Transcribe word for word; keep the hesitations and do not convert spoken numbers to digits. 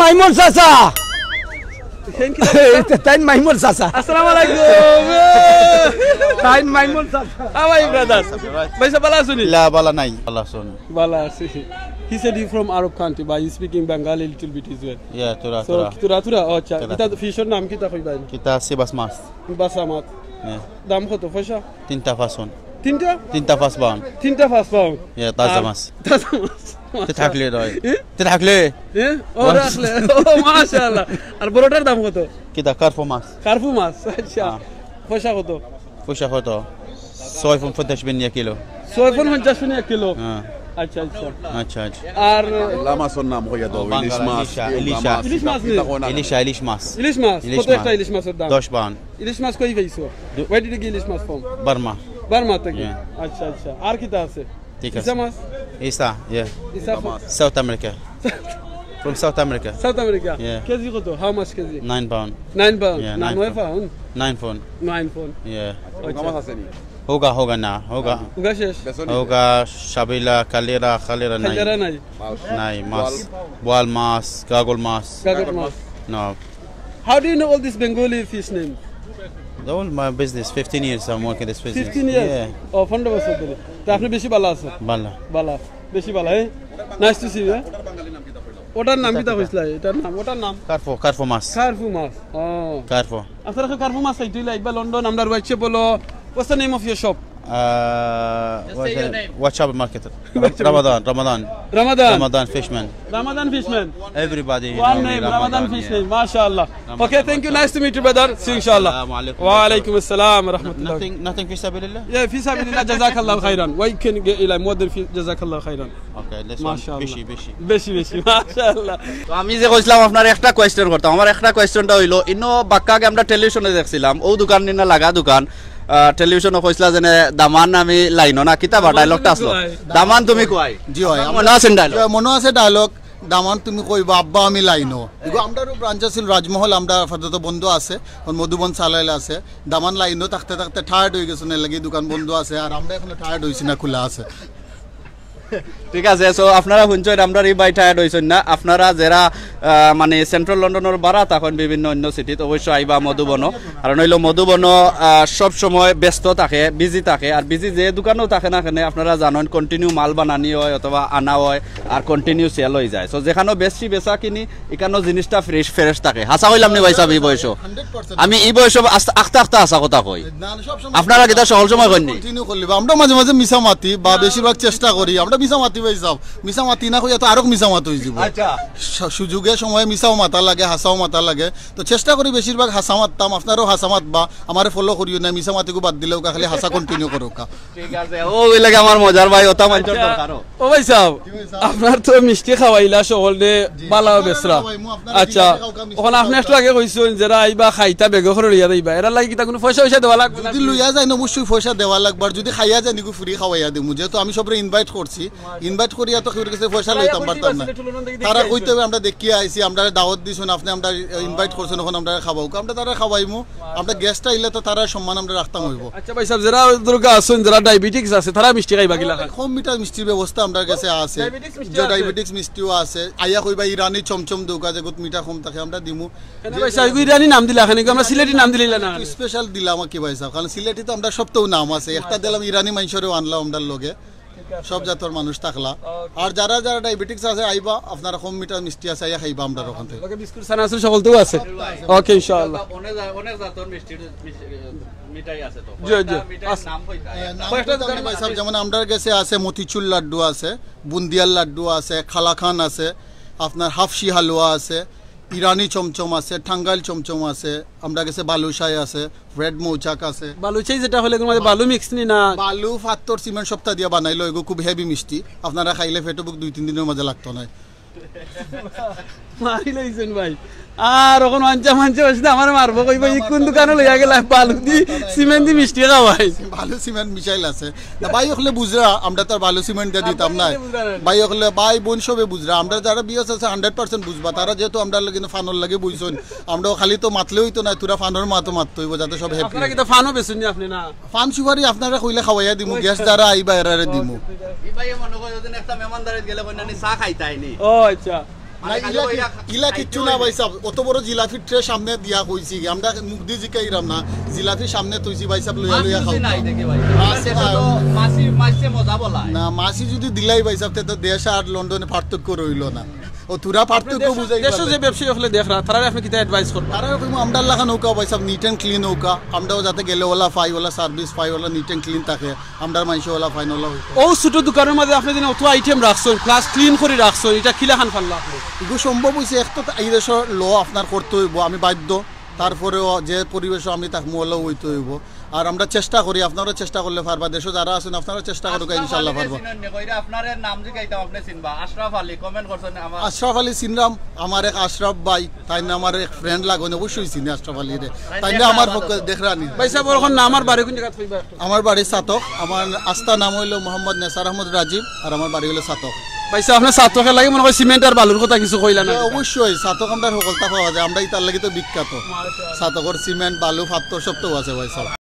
মাইমুর চাচা। তাইন মাইমুর চাচা। আসসালামু আলাইকুম। তাইন মাইমুর চাচা। How are you, brother? ভাই সাহেব, ভালা আছইন নি? লা, ভালা নাই। ভালা আছইন নি? ভালা আছি। He said you from Arab country, but you speaking Bengali little bit as well. Yeah, থুড়া, so, থুড়া। থুড়া, থুড়া, ও আচ্ছা। থুড়া। ইটা ফিশর নাম কিতা কইবা? কিতা আছে বাস মাছ। বাসা মাছ। হ্যাঁ। দাম কত পয়সা? তিনটা পাঁচ পাউন্ড। তিনটা? তিনটা পাঁচ পাউন্ড। তিনটা পাঁচ পাউন্ড। ইয়া, তাজা আর মাছ। তাজা মাছ। তে থাকলে রয়। এ? তে থাকলে। এ? ও, মাছ। রাখলে। ও, মাশাআল্লাহ। আর বড়টার দাম কত? কিতা, কার্ফু মাছ। কার্ফু মাছ, আচ্ছা। হ্যাঁ। পয়সা কত? পয়সা কত? ছয় পঞ্চাশ বেনিয়া কিলো। ছয় পন পঞ্চাশ বেনিয়া কিলো? হ্যাঁ। আচ্ছা, আচ্ছা। আচ্ছা, আচ্ছা। আর বাংলা মাছর নাম কইয়া দাও, ও, ইলিশ বাংলা, মাছ, ইলিশা, ইলিশা। ইলিশ মাছ নি? ইলিশা, ইলিশ মাছ। ইলিশ মাছ। ইলিশ মাছ। কত একটা ইলিশ মাছর দাম? দশ পাউন্ড। ইলিশ মাছ কই পাইছো? দু- Where did you get ilish মাছ from? বার্মা। বার্মা থাকি? Yeah. আচ্ছা, আচ্ছা। আর কিতা আছে? ঠিক আছে। ইসা মাছ? ইসা, yeah. ইসা মাছ। South America. From South America. South America? Yeah. Kg কত? How much kg? Nine pound. Nine pound? Yeah, না, nine নয় pound. Pound? Nine pound. Nine pound. Yeah. আচ্ছা। হোগা মাছ আছে নি? হোগা, হোগা না, হোগা। হোগা শেষ? হোগা, সাবিলা, কালিরা, কালিরা নাই। কালিরা নাই? নাই, মাছ। বোয়াল। বোয়াল মাছ, গাগল মাছ। গাগল মাছ। No. How do you know all these Bengali fish name? All my business, fifteen years I'm working this business. Fifteen years? Yeah. ও, পনেরো বছর ধরি। তো আপনি বেশি ভালা আছেন? ভালা। ভালা। বেশি ভালা, হ্যাঁ? Nice to see you, হ্যাঁ? ওটার নাম কিতা কইছিলা? এটার নাম, ওটার নাম? কার্ফু, কার্ফু মাছ। কার্ফু মাছ, ও। কার্ফু। আপনারা তো কার্ফু মাছ খাইতে অইলে আইবা লন্ডন, আমরার Whitechapel-ও। What's the name of your shop? Uh, what's the name? Whitechapel Market. Ramadan, Ramadan. Ramadan. Ramadan Fishman. Ramadan Fishman. Everybody know me, Ramadan, yeah. Ramadan Fishman, mashallah. Ramadan, okay, thank you. Mashallah. Nice to meet you, brother. See you, inshallah. Assalamu alaikum. Wa alaikum assalam wa rahmatullah. Nothing, nothing fi sabilillah? Yeah, fi sabilillah, jazakallah khairan. Why can get, like, more than fi, jazakallah khairan. Okay, this one, mashallah. বেশি, বেশি। বেশি, বেশি, mashallah. তো আমি যে কইছিলাম আপনার একটা question করতাম, আমার একটা question-টা অইলো, ইনো বাক্কা আগে আমরা টেলিভিশনে দেখছিলাম, ও দোকান নি না লাগা দোকান, আহ, টেলিভিশনে কইছিলা যে নে, দামান আমি লাইনো না, কিতা বা dialogue-টা আছলো? দামান তুমি কই? জি অয়, মনো আছে dialogue? জি অয়, মনো আছে dialogue, দামান তুমি কইবা, আব্বা আমি লাইনো। এগু আমরারও branch আছিল রাজমহল, আমরা আপাতত বন্ধ আছে, এখন মধুবন চালাইল আছে। দামান লাইনো থাকতে থাকতে tired অই গেছে, এর লাগি দোকান বন্ধ আছে, আর আমরা এখনো tired অইছি না, খোলা আছে। ঠিক আছে, so আপনারা হুনছইন, আমরার ই ভাই tired অইছইন না। আপনারা যেরা, আহ, মানে, central লন্ডনর বারা থাকইন বিভিন্ন অন্য city-ত, অবশ্য আইবা মধুবনো। কারণ অইলো মধুবনো, আহ, সব সময় ব্যস্ত থাকে, busy থাকে, আর busy যে দোকানও থাকে না কেনে, আপনারা জানইন continue মাল বানানি অয় অথবা আনা অয়, আর continue sale অই যায়। So যেখানো বেশি বেচা কিনি, ইকানো জিনিসটা fresh, fresh থাকে। হাছা কইলাম নি ভাই সাব, ই বয়সো? Hundred percent। আমি ই বয়সো আস্তে, আখতা আখতা হাছা কথা কই। না, না, সব সময় আপনারা কিতা সকল সময় কইন নি? Continue করলে বা আমরা মাঝে মাঝে মিছা মাতি বা বেশিরভাগ চেষ্টা করি। আমরা মিছা মাতি ভাই সাব। মিছা মাতি না কইয়া তো আরো মিছা মাত অই যিবো। আচ্ছা। সু-, সুযোগে সময়ে মিছাও মাতা লাগে, হাছাও মাতা লাগে। তো চেষ্টা করি বেশিরভাগ হাছা মাততাম, আপনারাও হাছা মাতবা। আমারে follow করিও না, মিছা মাতিগু বাদ দিলাউক্কা, খালি হাছা continue করউক্কা। ঠিক আছে, ও অইলাগি আমার মজার ভাই, ওটা মানষর আচ্ছা। দরকারও। ও ভাই সাব, জি ভাই সাব। আপনার তো মিষ্টি খাওয়াইলা সকলরে, জি, বালা আপনারা বেসরা। খাওয়াইমু, আপনারা আচ্ছা, জিগাইলে কাউকে মিষ্টি অখন আপনি খাওয়াইতা। একটু আগে কইছইন, যেরা আইবা খাইতা বেগে করে লইয়া যাইবা, এরার লাগি কিতা কুনু পয়সা-অয়সা দেওয়া লাগবো না? যদি লইয়া যাইন, অবশ্যই পয়সা দেওয়া লাগবো, আর যদি খাইয়া যাইন, ইগু free খাওয়াইয়া দিমু, যেহেতু আমি সবরে invite করছি, invite করিয়া তো কেউর গেছে পয়সা লইতাম পারতাম না। তারা কইতে অইবো, আমরা দেখিয়া আইছি, আমরারে দাওয়াত দিছইন, আপনে আমরারে invite করছইন, অখন আমরারে খাওয়াউক্কা, আমরা তারারে খাওয়াইমু। আমরা guest আইলে তো তারার সম্মান আমরা রাখতাম অইবো। আচ্ছা ভাই সাব, যেরা দুর্গা আছইন, যেরা diabetics আছে, তারা মিষ্টি খাইবা কিলা খান? কম মিঠা মিষ্টির ব্যবস্থা আমরার গেছে আছে। Diabetics মিষ্টি যে আছে? Diabetics মিষ্টিও আছে। আইয়া কইবা ইরানি চমচম দেউক্কা, যেগুত মিঠা কম থাকে, আমরা দিমু। কেনে ভাই সাব, ইগু ইরানি নাম দিলা খান, ইগু আমরা সিলেটি নাম দিলাইলা না? Special দিলাম আর কি ভাই সাব, কারণ সিলেটি তো আমরার সবতাউ নাম আছে। একটা দিলাম ইরানি মানষরেও আনলাম আমরার লগে। সব জাতর মানুষ থাকলা। আর যারা যারা diabetics আছে আইবা, আপনারা কম মিঠা মিষ্টি আছে, আইয়া খাইবা আমরার অখান থাকি। লগে বিস্কুট চানাচুর সকলতাউ আছে। ওকে, ইনশাআল্লাহ। অনেক জা-, অনেক জাতর মিষ্টি, মিষ্টি, মিঠাই আছে তো। জি, জি। কয়েকটা মিঠাইর নাম কইতা। হ্যাঁ, নাম কয়েকটা কইতাম না দোকান ভাই সাব, আছে। যেমন আমরার গেছে আছে মতিচুর লাড্ডু আছে, বুন্দিয়ার লাড্ডু আছে, কালাকান আছে, আপনার হাফসি হালুয়া আছে, ইরানি চমচম আছে, টাঙ্গাইল চমচম আছে, আমরার গেছে বালুশাই আছে, red মৌচাক আছে। বালুশাই যেটা অইলে এগুর মাঝে বালু mix নি না? বালু, পাথর, সিমেন্ট সবতা দিয়া বানাইলো, এগু খুব heavy মিষ্টি। আপনারা খাইলে পেটো ভুক দুই তিন দিনর মাঝে লাগতো নায়। মারি লাইছইন ভাই। আর অখন মানষে মানষে বেশি আমারে মারবো, কইবো, "ই কুন দোকানো লইয়া গেলা? বালু দি, সিমেন্ট দি মিষ্টি খাওয়াই।" বালু সিমেন্ট মিশাইল আছে। না, ভাই অকলে বুঝরা, আমরা তো আর বালু সিমেন্ট দিয়া দিতাম না। ভাই অকলে, ভাই বইন সবে বুঝরা, আমরা যারা viewers আছে hundred percent বুঝবা, তারা যেহেতু আমরার লগে ফানর লাগি বইছইন, আমরাও খালি তো মাতলে অইতো না, থুড়া ফানর মাতো মাততে অইবো, যাতে সব happy। আপনারা কিতা ফানও বেচইন নি আপনে না? ফান সুপারি আপনারা কইলে খাওয়াইয়া দিমু, guest যারা আইবা এরারে দিমু। ই ভাইয়ে মনো কয় ওদিন একটা মেহমানদারিত গেলে কইন না নি চা খাইতায় নি। ও আচ্ছা। না, ইলা কি-, ইলা কিচ্ছু না ভাই সাহেব, অত বড় জিলাফির ট্রে সামনে দিয়া কইছি কি, আমরা মুখ দি জিকাইরাম না, জিলাফির সামনে থইছি ভাই সাহেব, লইয়া লইয়া খাও। নাই দেখি ভাই। মাছ দেশে তো মাছি, মাছে মজা বলা। না, মাছি যদি দিলাই ভাই সাহেব, তে তো দেশ আর লন্ডনে পার্থক্য রইল না। ও তোরা পার্থক্য বুঝাই দেশো যে ব্যবসায়ী হকলে দেখরা, তারারে আপনি কিতা অ্যাডভাইস করবা? তারা কইমু, আমরার লাখান নৌকা ভাই সাহেব, নিট অ্যান্ড ক্লিন নৌকা, আমরাও যাতে গেলে ওলা পাই, ওলা সার্ভিস পাই, ওলা নিট অ্যান্ড ক্লিন থাকে, আমরার মাইনষে ওলা ফাইন ওলা হইতো। ও ছোট দোকানের মাঝে আপনি যেন অত আইটেম রাখছইন, প্লাস ক্লিন করি রাখছইন, এটা কিলাখান পারলা আপনি? এগু সম্ভব হইছে, এক তো এই দেশর ল আপনার করতে হইব, আমি বাধ্য। তারপরেও যে পরিবেশও আমি থাকমু, ওলাও হইতে হইব। আর আমরা চেষ্টা করি, আপনারাও চেষ্টা করলে পারবা, দেশো যারা আছেন আপনারাও চেষ্টা করুক, ইনশাআল্লাহ পারবা। চিনইন নি, কইরা আপনার নাম জিগাইতাম, আপনি চিনবা। আশরাফ আলী কমেন্ট করছেন আমার। আশরাফ আলী চিনরাম, আমার এক আশরাফ ভাই, তাই না আমার এক ফ্রেন্ড লাগইন, অবশ্যই চিনি আশরাফ আলীরে। তাই না আমার পক্ষে দেখরানি। ভাই সাহেব, ওরকম না, আমার বাড়ি কোন জায়গাত কইবা একটু? আমার বাড়ি ছাতক, আমার আস্তা নাম হইল মোহাম্মদ নেসার আহমদ রাজীব, আর আমার বাড়ি হইল ছাতক। ভাই সাহেব, আপনি ছাতকের লাগি মনে হয় সিমেন্ট আর বালুর কথা কিছু কইলা না? হ্যাঁ, অবশ্যই, ছাতক আমরা সকলতা পাওয়া যায়, আমরা ইতার লাগি তো বিখ্যাত। ছাতকর সিমেন্ট, বালু, পাথর সব তো আছে ভাই সাহেব।